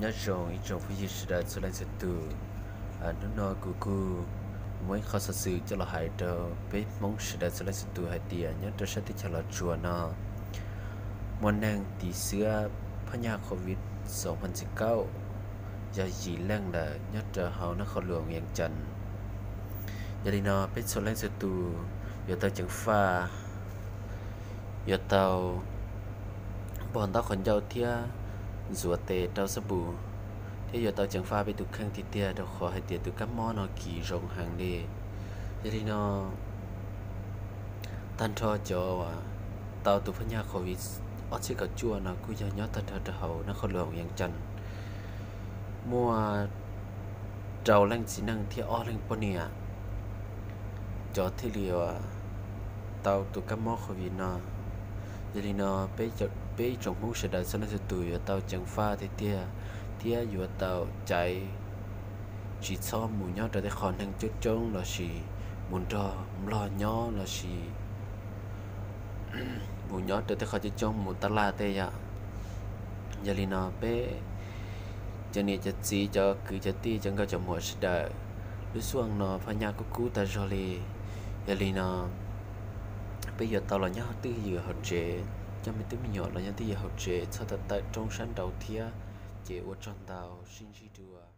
Nyob zoo ib tsoom phooj ywg sawv daws txhua leej txhua tus. Hnub no kuv kuj muaj ib qho xov xwm coj los hais rau peb Hmoob sawv daws txhua leej txhua tus hais tias nyob rau sab teb chaws Los Tsuas no muaj neeg tiv xwab phab nyaj COVID xoo phav ntxiv kaum yog yim leej lawm nyob rau hauv nab qhov luam Vias Cas. Yog li no peb txhua leej txhua tus yuav tau ceev faj, yuav tau npog ntaub qhov ncauj thiab ntxuav tes rau xab npum, thiab yuav tau ceev faj peb tus kheej tiag tiag rau qhov hais tias tus kab mob no kis zoo heev li. Yog li no tag nrho cov tau tus phab nyaj COVID ob txhiab kaum cuaj no kuj yog nyob tag nrho rau hauv nab qhov luam Vias Cas. Muaj rau leej txiv neej thiab ob leeg poj niam cov thiaj li tau tus kab mob COVID no. Yog li no peb ib tsoom Hmoob sawv daws txhua leej txhua tus yuav tau ceev faj tiag tiag thiab yuav tau caiv tsis txhob mus nyob rau tej qhov neeg coob coob lossis mus nrog Nplog nyob lossis mus nyob rau tej qhov coob coob mus tab laj tej yom. Yog li no peb cov niam cov txiv cov kwv cov tij cov nkauj cov muam sawv daws, lub xyoo no phab nyaj kub kub tag zog li. Yog li no peb yuav tau los nyob twj ywm hauv tsev, coj me tub me nyuam los nyob twj ywm hauv tsev, txhob tawm tawm rooj sab nraud thiab. Ces ua tsaug ntau, sib ntsib dua.